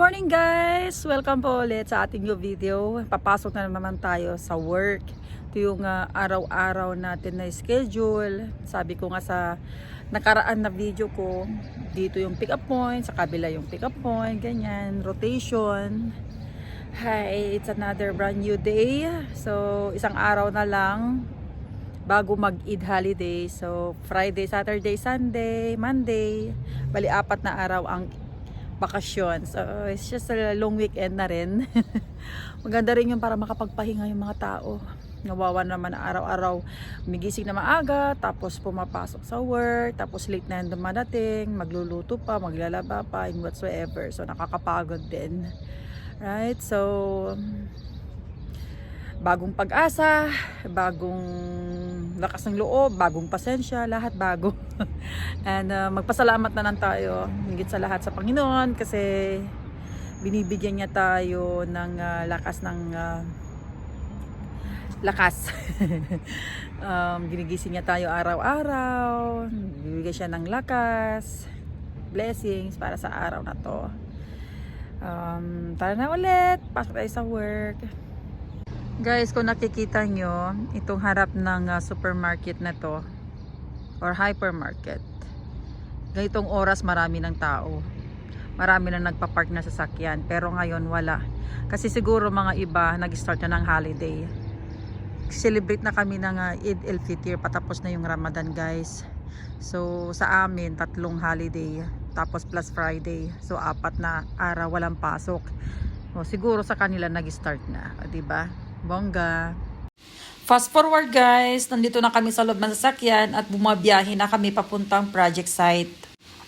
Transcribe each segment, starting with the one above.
Morning guys! Welcome po ulit sa ating new video. Papasok na naman tayo sa work. Ito yung araw-araw natin na schedule. Sabi ko nga sa nakaraan na video ko, dito yung pick up point, sa kabila yung pick up point, ganyan, rotation. Hi, it's another brand new day. So, isang araw na lang bago mag-Eid holiday. So, Friday, Saturday, Sunday, Monday. Bali, 4 na araw ang bakasyon. So, it's just a long weekend na rin. Maganda rin yung para makapagpahinga yung mga tao. Nawawa naman na araw-araw. Migising na maaga, tapos pumapasok sa work, tapos late na yung dumadating, magluluto pa, maglalaba pa, and whatsoever. So, nakakapagod din. Right? So, bagong pag-asa, bagong lakas ng loob, bagong pasensya, lahat bago. And magpasalamat na lang tayo higit sa lahat sa Panginoon kasi binibigyan niya tayo ng lakas. Ginigising niya tayo araw-araw, bibigyan siya ng lakas, blessings para sa araw na to. Tara na ulit, pasok tayo sa work. Guys, kung nakikita nyo, itong harap ng supermarket na to or hypermarket, ganitong oras marami ng tao, marami na nagpa-park na sasakyan, pero ngayon wala kasi siguro mga iba nag-start na ng holiday. Celebrate na kami ng Eid al-Fitr, patapos na yung Ramadan guys. So sa amin 3 holiday tapos plus Friday, so 4 na araw walang pasok. O, siguro sa kanila nag-start na, di ba? Bongga. Fast forward guys, nandito na kami sa loob ng sasakyan at bumabiyahe na kami papuntang project site.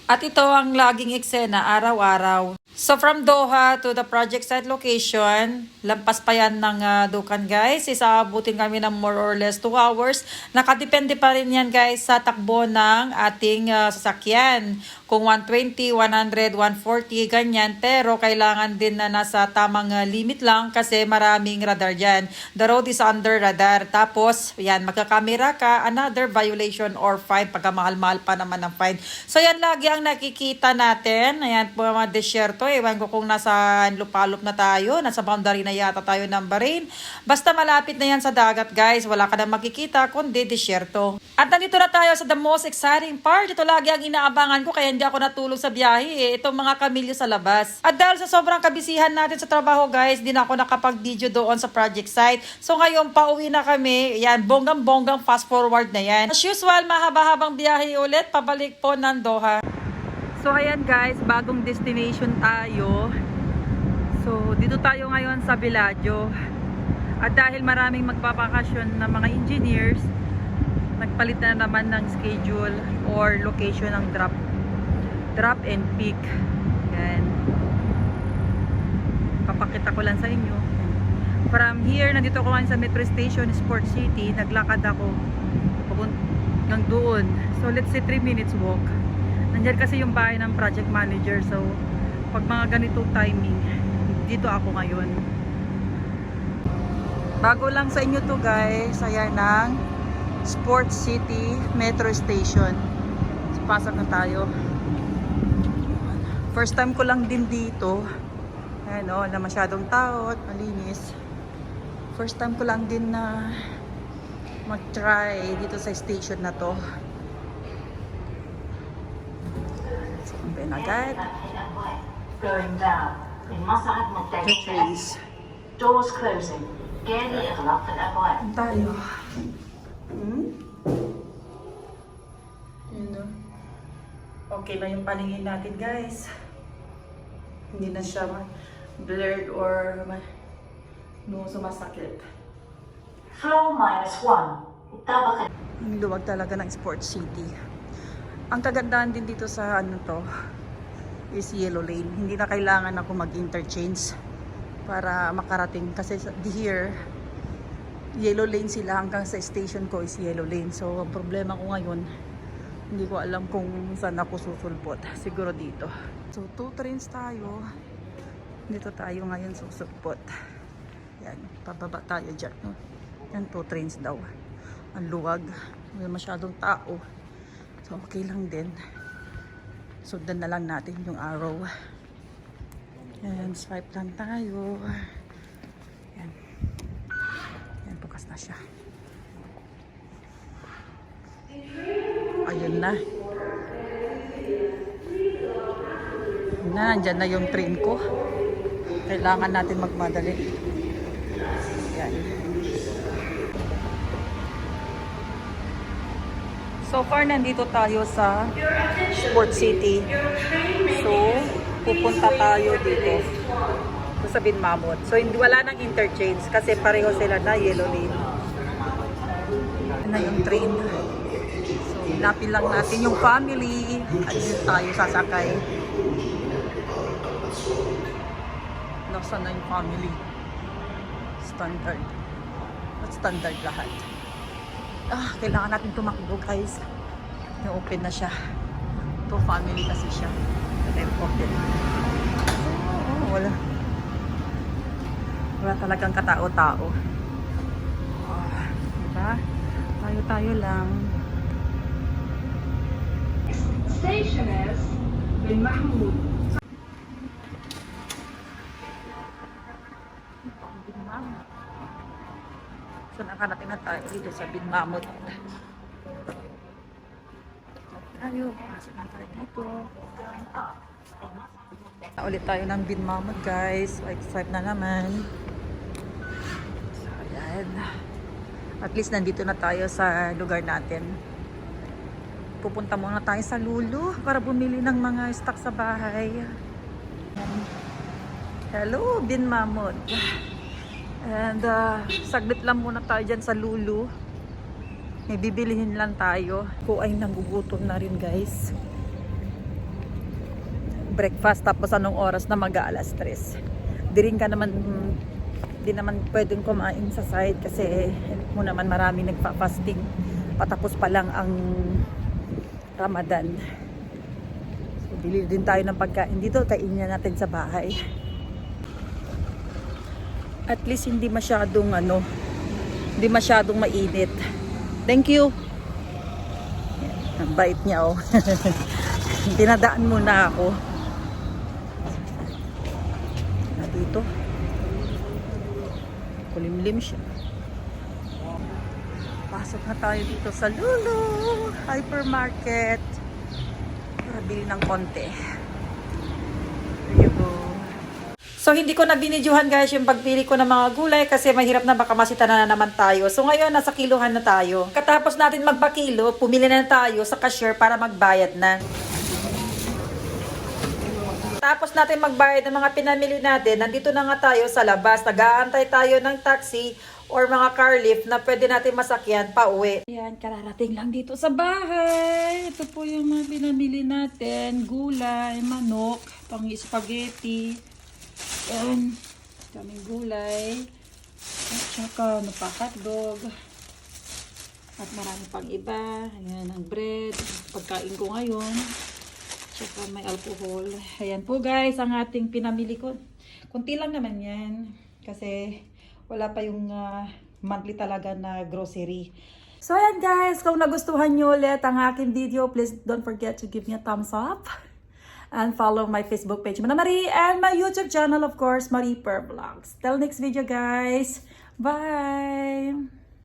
At ito ang laging eksena araw-araw. So from Doha to the project site location, lampas pa yan ng Dukan guys. Isaabutin kami ng more or less 2 hours. Nakadepende pa rin yan guys sa takbo ng ating sasakyan. Kung 120, 100, 140, ganyan. Pero kailangan din na nasa tamang limit lang kasi maraming radar dyan. The road is under radar. Tapos, yan, magkakamera ka, another violation or fine. Pagkamahal-mahal pa naman ng fine. So, yan lagi ang nakikita natin. Ayan po mga desyerto. Ewan ko kung nasa lupalop na tayo. Nasa boundary na yata tayo ng Bahrain. Basta malapit na yan sa dagat, guys. Wala ka na makikita kundi desyerto. At nandito na tayo sa the most exciting part. Ito lagi ang inaabangan ko kaya hindi ako natulog sa biyahe itong mga kamilyo sa labas. At dahil sa sobrang kabisihan natin sa trabaho guys, di na ako nakapag-video doon sa project site. So ngayon pauwi na kami. Yan, bonggang-bonggang fast forward na yan. As usual, mahaba-habang biyahe ulit pabalik po ng Doha. So ayan guys, bagong destination tayo. So dito tayo ngayon sa Bellagio. At dahil maraming magbabakasyon ng mga engineers, nagpalit na naman ng schedule or location ng drop and pick. Yan. Papakita ko lang sa inyo. From here, nandito ko ngayon sa Metro Station, Sport City. Naglakad ako hanggang doon. So let's say 3 minutes walk. Nandiyan kasi yung bahay ng project manager. So pag mga ganitong timing, dito ako ngayon. Bago lang sa inyo to guys. Ayan ng Sport City Metro Station. So, pasok na tayo. First time ko lang din dito. Ayan o, na masyadong tao at malinis. First time ko lang din na mag-try dito sa station na to. So, kumpin agad. Going down. The trees. Doors closing. Get it up and away. Tayo. Okay na yung paningin natin guys. Hindi na siya blurred or sumasakit. Floor -1. Itabakan. Ang luwag talaga ng Sport City. Ang kagandahan din dito sa ano to is yellow lane. Hindi na kailangan ako mag-interchange para makarating kasi here yellow lane sila hanggang sa station ko is yellow lane. So ang problema ko ngayon, hindi ko alam kung saan ako susulpot. Siguro dito. So 2 trains tayo. Dito tayo ngayon susulpot. Yan, pababa tayo dyan. Yan, 2 trains daw. Ang luwag. May masyadong tao. So okay lang din. Sundan na lang natin yung arrow. And swipe lang tayo. Yan. Yan, bukas na siya. Ayun na. Nandyan na yung train ko. Kailangan natin magmadali. Yan. So far, nandito tayo sa Sport City. So, pupunta tayo dito. Sa Binmamot. So, wala nang interchange kasi pareho sila na yellow lane. Yan na yung train. So, hinapin lang natin yung family. At yun tayo sasakay. Nasaan na yung family? Standard. At standard lahat. Kailangan natin tumakbo guys. I-open na siya. Ito family kasi siya. Open. Wala. Wala talagang katao-tao. Diba? Tayo-tayo lang. Station is Bin Mahmoud. So nakarating na tayo dito sa Binmamot. Tayo, pasok na tayo dito. Ulit tayo ng Binmamot guys. Swipe na naman. So ayan. At least nandito na tayo sa lugar natin. Pupunta muna tayo sa Lulu para bumili ng mga stock sa bahay. Hello, Binmamot. And saglit lang muna tayo dyan sa Lulu. May bibilihin lang tayo. Ko ay nagugutom na rin guys. Breakfast tapos anong oras na mag-aalas 3. Di naman pwedeng kumain sa side kasi mo naman marami nagpa-fasting. Patapos pa lang ang Ramadan. So, bili din tayo ng pagkain dito. Kainin natin sa bahay. At least hindi masyadong mainit. Thank you. Ang bait niya oh. Dinadaan muna ako. Na dito. Kulimlim siya. Pasok na tayo dito sa Lulu Hypermarket. Para bili ng konti. There you go. So, hindi ko na binidyohan guys yung pagpili ko ng mga gulay kasi mahirap na baka masita na naman tayo. So, ngayon nasa kiluhan na tayo. Katapos natin magpakilo, pumili na tayo sa cashier para magbayad na. Tapos natin magbayad ng mga pinamili natin, nandito na nga tayo sa labas. Nag-aantay tayo ng taxi or mga car lift na pwede natin masakyan pa uwi. Yan, kararating lang dito sa bahay. Ito po yung mga pinamili natin. Gulay, manok, pang spaghetti. Yan, daming gulay. At saka hotdog. At marami pang iba. Ayan, ang bread. Pagkain ko ngayon. Saka may alcohol. Ayan po guys, ang ating pinamili ko. Kunti lang naman yan. Kasi wala pa yung monthly talaga na grocery. So ayan guys, kung nagustuhan nyo ulit ang aking video, please don't forget to give me a thumbs up. And follow my Facebook page, Mana Marie, and my YouTube channel, of course, Marie Per Vlogs. Till next video, guys. Bye!